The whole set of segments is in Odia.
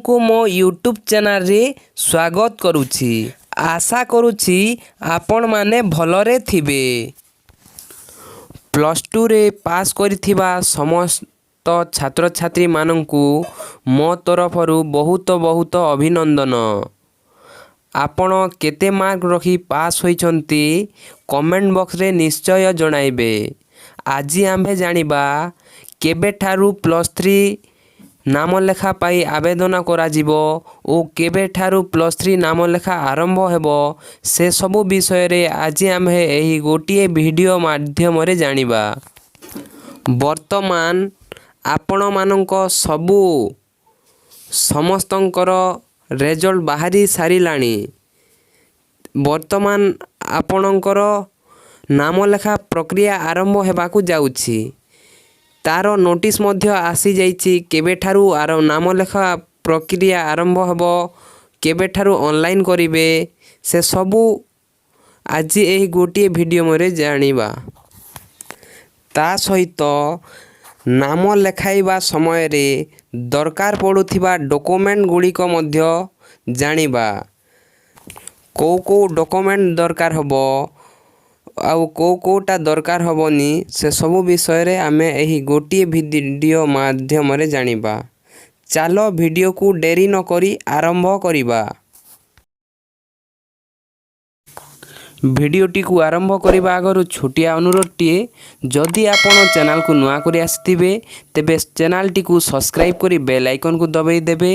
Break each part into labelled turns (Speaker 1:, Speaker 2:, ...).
Speaker 1: ଆପଣଙ୍କୁ ମୋ ୟୁଟ୍ୟୁବ୍ ଚ୍ୟାନେଲରେ ସ୍ୱାଗତ କରୁଛି। ଆଶା କରୁଛି ଆପଣମାନେ ଭଲରେ ଥିବେ। ପ୍ଲସ୍ ଟୁରେ ପାସ୍ କରିଥିବା ସମସ୍ତ ଛାତ୍ରଛାତ୍ରୀମାନଙ୍କୁ ମୋ ତରଫରୁ ବହୁତ ବହୁତ ଅଭିନନ୍ଦନ। ଆପଣ କେତେ ମାର୍କ ରଖି ପାସ୍ ହୋଇଛନ୍ତି, କମେଣ୍ଟ ବକ୍ସରେ ନିଶ୍ଚୟ ଜଣାଇବେ। ଆଜି ଆମ୍ଭେ ଜାଣିବା କେବେଠାରୁ ପ୍ଲସ୍ ଥ୍ରୀ ନାମଲେଖା ପାଇଁ ଆବେଦନ କରାଯିବ ଓ କେବେଠାରୁ ପ୍ଲସ୍ ଥ୍ରୀ ନାମଲେଖା ଆରମ୍ଭ ହେବ, ସେସବୁ ବିଷୟରେ ଆଜି ଆମ୍ଭେ ଏହି ଗୋଟିଏ ଭିଡ଼ିଓ ମାଧ୍ୟମରେ ଜାଣିବା। ବର୍ତ୍ତମାନ ଆପଣମାନଙ୍କ ସବୁ ସମସ୍ତଙ୍କର ରେଜଲ୍ଟ ବାହାରି ସାରିଲାଣି। ବର୍ତ୍ତମାନ ଆପଣଙ୍କର ନାମଲେଖା ପ୍ରକ୍ରିୟା ଆରମ୍ଭ ହେବାକୁ ଯାଉଛି। ତା'ର ନୋଟିସ୍ ମଧ୍ୟ ଆସିଯାଇଛି। କେବେଠାରୁ ନାମଲେଖା ପ୍ରକ୍ରିୟା ଆରମ୍ଭ ହେବ, କେବେଠାରୁ ଅନଲାଇନ୍ କରିବେ, ସେସବୁ ଆଜି ଏହି ଗୋଟିଏ ଭିଡ଼ିଓରେ ଜାଣିବା। ତା ସହିତ ନାମ ଲେଖାଇବା ସମୟରେ ଦରକାର ପଡ଼ୁଥିବା ଡକୁମେଣ୍ଟ ଗୁଡ଼ିକ ମଧ୍ୟ ଜାଣିବା। କେଉଁ କେଉଁ ଡକୁମେଣ୍ଟ ଦରକାର ହେବ ଆଉ କେଉଁ କେଉଁଟା ଦରକାର ହେବନି, ସେସବୁ ବିଷୟରେ ଆମେ ଏହି ଗୋଟିଏ ଭିଡ଼ିଓ ମାଧ୍ୟମରେ ଜାଣିବା। ଚାଲ, ଭିଡ଼ିଓକୁ ଡେରି ନକରି ଆରମ୍ଭ କରିବା। ଭିଡ଼ିଓଟିକୁ ଆରମ୍ଭ କରିବା ଆଗରୁ ଛୋଟିଆ ଅନୁରୋଧଟିଏ, ଯଦି ଆପଣ ଚ୍ୟାନେଲକୁ ନୂଆ କରି ଆସିଥିବେ, ତେବେ ଚ୍ୟାନେଲଟିକୁ ସବସ୍କ୍ରାଇବ୍ କରି ବେଲ୍ ଆଇକନ୍କୁ ଦବାଇ ଦେବେ।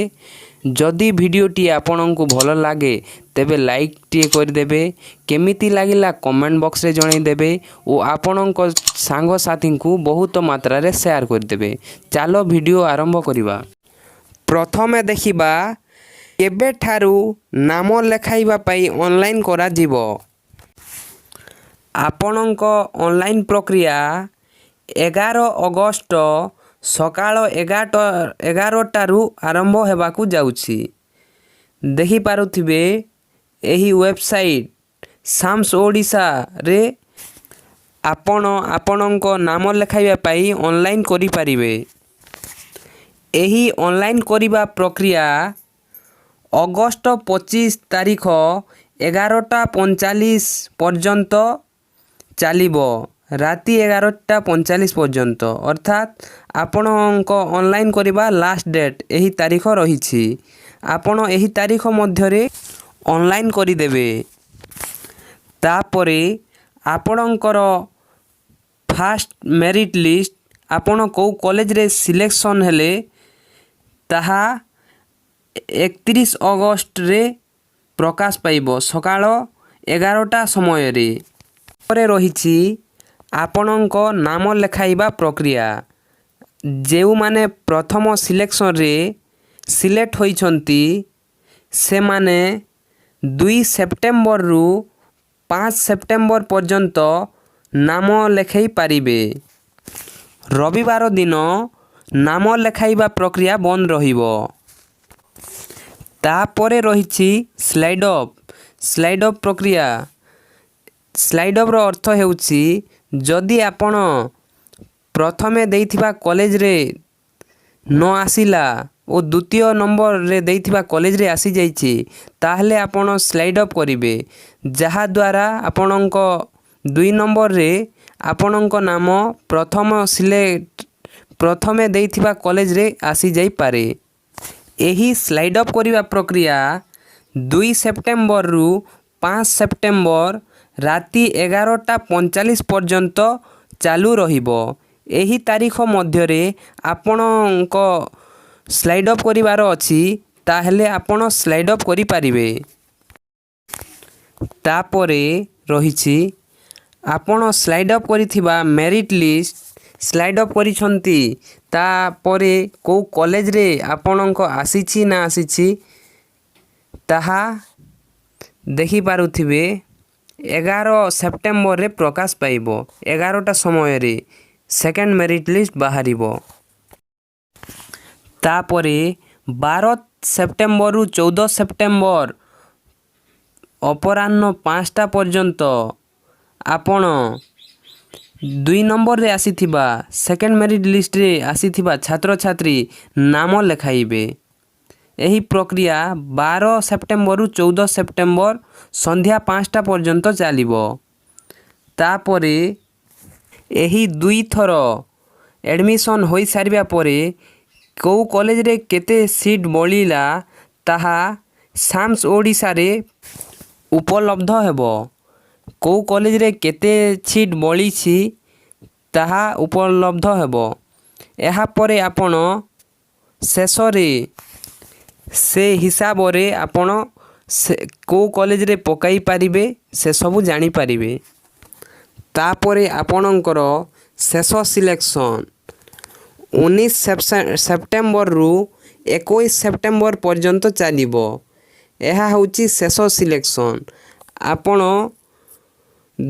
Speaker 1: ଯଦି ଭିଡ଼ିଓଟି ଆପଣଙ୍କୁ ଭଲ ଲାଗେ, ତେବେ ଲାଇକ୍ଟିଏ କରିଦେବେ। କେମିତି ଲାଗିଲା କମେଣ୍ଟ ବକ୍ସରେ ଜଣାଇଦେବେ ଓ ଆପଣଙ୍କ ସାଙ୍ଗସାଥୀଙ୍କୁ ବହୁତ ମାତ୍ରାରେ ସେୟାର କରିଦେବେ। ଚାଲ, ଭିଡ଼ିଓ ଆରମ୍ଭ କରିବା। ପ୍ରଥମେ ଦେଖିବା କେବେଠାରୁ ନାମ ଲେଖାଇବା ପାଇଁ ଅନଲାଇନ୍ କରାଯିବ। ଆପଣଙ୍କ ଅନଲାଇନ୍ ପ୍ରକ୍ରିୟା 11 ଅଗଷ୍ଟ ସକାଳ 11ଟାରୁ ଆରମ୍ଭ ହେବାକୁ ଯାଉଛି। ଦେଖିପାରୁଥିବେ, ଏହି ୱେବସାଇଟ୍ ସାମ୍ସ ଓଡ଼ିଶାରେ ଆପଣ ଆପଣଙ୍କ ନାମ ଲେଖାଇବା ପାଇଁ ଅନଲାଇନ୍ କରିପାରିବେ। ଏହି ଅନଲାଇନ୍ କରିବା ପ୍ରକ୍ରିୟା ଅଗଷ୍ଟ 25 ତାରିଖ 11ଟା 45 ପର୍ଯ୍ୟନ୍ତ ଚାଲିବ, ରାତି 11ଟା 45 ପର୍ଯ୍ୟନ୍ତ। ଅର୍ଥାତ୍ ଆପଣଙ୍କ ଅନଲାଇନ୍ କରିବା ଲାଷ୍ଟ ଡେଟ୍ ଏହି ତାରିଖ ରହିଛି। ଆପଣ ଏହି ତାରିଖ ମଧ୍ୟରେ ଅନଲାଇନ୍ କରିଦେବେ। ତାପରେ ଆପଣଙ୍କର ଫାଷ୍ଟ ମେରିଟ୍ ଲିଷ୍ଟ, ଆପଣ କେଉଁ କଲେଜରେ ସିଲେକ୍ସନ୍ ହେଲେ, ତାହା 31 ଅଗଷ୍ଟରେ ପ୍ରକାଶ ପାଇବ ସକାଳ 11ଟା ସମୟରେ। ପରେ ରହିଛି ଆପଣଙ୍କ ନାମ ଲେଖାଇବା ପ୍ରକ୍ରିୟା। ଯେଉଁମାନେ ପ୍ରଥମ ସିଲେକ୍ସନରେ ସିଲେକ୍ଟ ହୋଇଛନ୍ତି, ସେମାନେ 2 ସେପ୍ଟେମ୍ବରରୁ 5 ସେପ୍ଟେମ୍ବର ପର୍ଯ୍ୟନ୍ତ ନାମ ଲେଖାଇ ପାରିବେ। ରବିବାର ଦିନ ନାମ ଲେଖାଇବା ପ୍ରକ୍ରିୟା ବନ୍ଦ ରହିବ। ତାପରେ ରହିଛି ସ୍ଲାଇଡ୍ ଅପ୍। ସ୍ଲାଇଡ୍ ଅପ୍ ପ୍ରକ୍ରିୟା। ସ୍ଲାଇଡ୍ ଅପ୍ର ଅର୍ଥ ହେଉଛି, ଯଦି ଆପଣ ପ୍ରଥମେ ଦେଇଥିବା କଲେଜରେ ନ ଆସିଲା ଓ ଦ୍ୱିତୀୟ ନମ୍ବରରେ ଦେଇଥିବା କଲେଜରେ ଆସିଯାଇଛି, ତାହେଲେ ଆପଣ ସ୍ଲାଇଡ୍ ଅପ୍ କରିବେ, ଯାହାଦ୍ୱାରା ଆପଣଙ୍କ 2 ନମ୍ବରରେ ଆପଣଙ୍କ ନାମ ପ୍ରଥମେ ଦେଇଥିବା କଲେଜରେ ଆସିଯାଇପାରେ। ଏହି ସ୍ଲାଇଡ୍ ଅପ୍ କରିବା ପ୍ରକ୍ରିୟା 2 ସେପ୍ଟେମ୍ବରରୁ 5 ସେପ୍ଟେମ୍ବର ରାତି 11ଟା 45 ପର୍ଯ୍ୟନ୍ତ ଚାଲୁ ରହିବ। ଏହି ତାରିଖ ମଧ୍ୟରେ ଆପଣଙ୍କ ସ୍ଲାଇଡ୍ ଅପ୍ କରିବାର ଅଛି, ତାହେଲେ ଆପଣ ସ୍ଲାଇଡ୍ ଅପ୍ କରିପାରିବେ। ତାପରେ ରହିଛି, ଆପଣ ସ୍ଲାଇଡ୍ ଅପ୍ କରିଥିବା ମେରିଟ୍ ଲିଷ୍ଟ, ସ୍ଲାଇଡ୍ ଅପ୍ କରିଛନ୍ତି, ତାପରେ କେଉଁ କଲେଜରେ ଆପଣଙ୍କ ଆସିଛି ନା ଆସିଛି, ତାହା ଦେଖିପାରୁଥିବେ, 11 ସେପ୍ଟେମ୍ବରରେ ପ୍ରକାଶ ପାଇବ। 11ଟା ସମୟରେ ସେକେଣ୍ଡ ମେରିଟ୍ ଲିଷ୍ଟ ବାହାରିବ। ତାପରେ 12 ସେପ୍ଟେମ୍ବରରୁ 14 ସେପ୍ଟେମ୍ବର ଅପରାହ୍ନ 5ଟା ପର୍ଯ୍ୟନ୍ତ ଆପଣ 2 ନମ୍ବରରେ ଆସିଥିବା, ସେକେଣ୍ଡ ମେରିଟ୍ ଲିଷ୍ଟରେ ଆସିଥିବା ଛାତ୍ରଛାତ୍ରୀ ନାମ ଲେଖାଇବେ। ଏହି ପ୍ରକ୍ରିୟା 12 ସେପ୍ଟେମ୍ବରରୁ 14 ସେପ୍ଟେମ୍ବର ସନ୍ଧ୍ୟା 5ଟା ପର୍ଯ୍ୟନ୍ତ ଚାଲିବ। ତାପରେ ଏହି ଦୁଇଥର ଆଡ଼ମିସନ୍ ହୋଇସାରିବା ପରେ କେଉଁ କଲେଜରେ କେତେ ସିଟ୍ ବଳିଲା, ତାହା ସାମ୍ସ ଓଡ଼ିଶାରେ ଉପଲବ୍ଧ ହେବ। କେଉଁ କଲେଜରେ କେତେ ସିଟ୍ ବଳିଛି, ତାହା ଉପଲବ୍ଧ ହେବ। ଏହାପରେ ଆପଣ ଶେଷରେ ସେ ହିସାବରେ ଆପଣ ସେ କେଉଁ କଲେଜରେ ପକାଇ ପାରିବେ, ସେସବୁ ଜାଣିପାରିବେ। ତାପରେ ଆପଣଙ୍କର ଶେଷ ସିଲେକ୍ସନ୍ 19 ସେପ୍ଟେମ୍ବରରୁ 21 ସେପ୍ଟେମ୍ବର ପର୍ଯ୍ୟନ୍ତ ଚାଲିବ। ଏହା ହେଉଛି ଶେଷ ସିଲେକ୍ସନ୍। ଆପଣ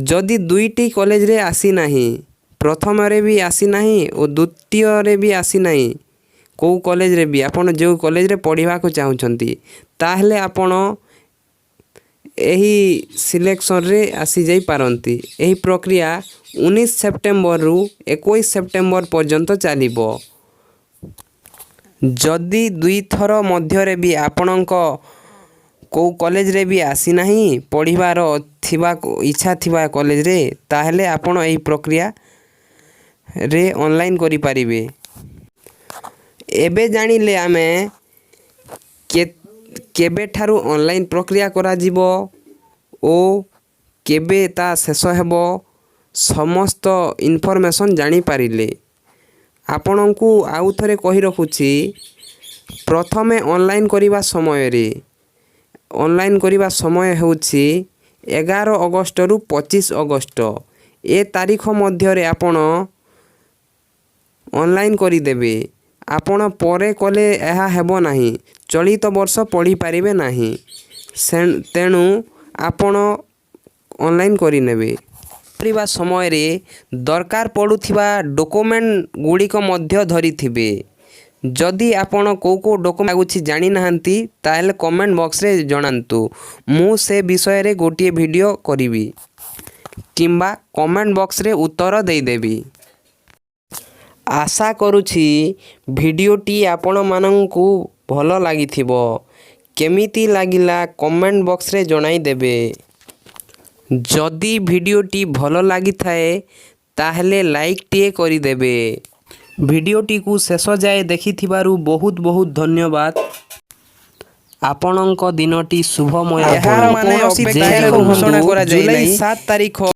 Speaker 1: ଯଦି ଦୁଇଟି କଲେଜରେ ଆସିନାହିଁ, ପ୍ରଥମରେ ବି ଆସିନାହିଁ ଓ ଦ୍ୱିତୀୟରେ ବି ଆସିନାହିଁ, କେଉଁ କଲେଜରେ ବି ଆପଣ ଯେଉଁ କଲେଜରେ ପଢ଼ିବାକୁ ଚାହୁଁଛନ୍ତି, ତାହେଲେ ଆପଣ ଏହି ସିଲେକ୍ସନ୍ରେ ଆସିଯାଇପାରନ୍ତି। ଏହି ପ୍ରକ୍ରିୟା 19 ସେପ୍ଟେମ୍ବରରୁ 21 ସେପ୍ଟେମ୍ବର ପର୍ଯ୍ୟନ୍ତ ଚାଲିବ। ଯଦି ଦୁଇଥର ମଧ୍ୟରେ ବି ଆପଣଙ୍କ କେଉଁ କଲେଜରେ ବି ଆସିନାହିଁ, ପଢ଼ିବାର ଥିବା ଇଚ୍ଛା ଥିବା କଲେଜରେ, ତାହେଲେ ଆପଣ ଏହି ପ୍ରକ୍ରିୟାରେ ଅନଲାଇନ୍ କରିପାରିବେ। ଏବେ ଜାଣିଲେ ଆମେ କେବେଠାରୁ ଅନଲାଇନ୍ ପ୍ରକ୍ରିୟା କରାଯିବ ଓ କେବେ ତା ଶେଷ ହେବ, ସମସ୍ତ ଇନଫର୍ମେସନ୍ ଜାଣିପାରିଲେ। ଆପଣଙ୍କୁ ଆଉ ଥରେ କହି ରଖୁଛି, ପ୍ରଥମେ ଅନଲାଇନ୍ କରିବା ସମୟରେ, ଅନଲାଇନ୍ କରିବା ସମୟ ହେଉଛି 11 ଅଗଷ୍ଟରୁ 25 ଅଗଷ୍ଟ। ଏ ତାରିଖ ମଧ୍ୟରେ ଆପଣ ଅନଲାଇନ୍ କରିଦେବେ। ଆପଣ ପରେ କଲେ ଏହା ହେବ ନାହିଁ, ଚଳିତ ବର୍ଷ ପଢ଼ିପାରିବେ ନାହିଁ। ତେଣୁ ଆପଣ ଅନଲାଇନ୍ କରିନେବେ। କରିବା ସମୟରେ ଦରକାର ପଡ଼ୁଥିବା ଡକୁମେଣ୍ଟ ଗୁଡ଼ିକ ମଧ୍ୟ ଧରିଥିବେ। ଯଦି ଆପଣ କେଉଁ କେଉଁ ଡକୁମେଣ୍ଟ ଲାଗୁଛି ଜାଣିନାହାନ୍ତି, ତାହେଲେ କମେଣ୍ଟ ବକ୍ସରେ ଜଣାନ୍ତୁ। ମୁଁ ସେ ବିଷୟରେ ଗୋଟିଏ ଭିଡ଼ିଓ କରିବି କିମ୍ବା କମେଣ୍ଟ ବକ୍ସରେ ଉତ୍ତର ଦେଇଦେବି। ଆଶା କରୁଛି ଭିଡ଼ିଓଟି ଆପଣମାନଙ୍କୁ ଭଲ ଲାଗିଥିବ। କେମିତି ଲାଗିଲା, କମେଣ୍ଟ ବକ୍ସରେ ଜଣାଇଦେବେ। ଯଦି ଭିଡ଼ିଓଟି ଭଲ ଲାଗିଥାଏ, ତାହେଲେ ଲାଇକ୍ଟିଏ କରିଦେବେ। ଭିଡ଼ିଓଟିକୁ ଶେଷ ଯାଏ ଦେଖିଥିବାରୁ ବହୁତ ବହୁତ ଧନ୍ୟବାଦ। ଆପଣଙ୍କ ଦିନଟି ଶୁଭମୟ
Speaker 2: ଏହାର
Speaker 1: ହେଉ।
Speaker 2: ମାନେ
Speaker 1: ଜୟ
Speaker 2: ଅପେକ୍ଷାର
Speaker 1: ରୁହନ୍ତୁ।
Speaker 2: ଘୋଷଣା କରାଯାଇ
Speaker 1: ଜୁଲାଇ
Speaker 2: ନାହିଁ।
Speaker 1: 7 ତାରିଖ।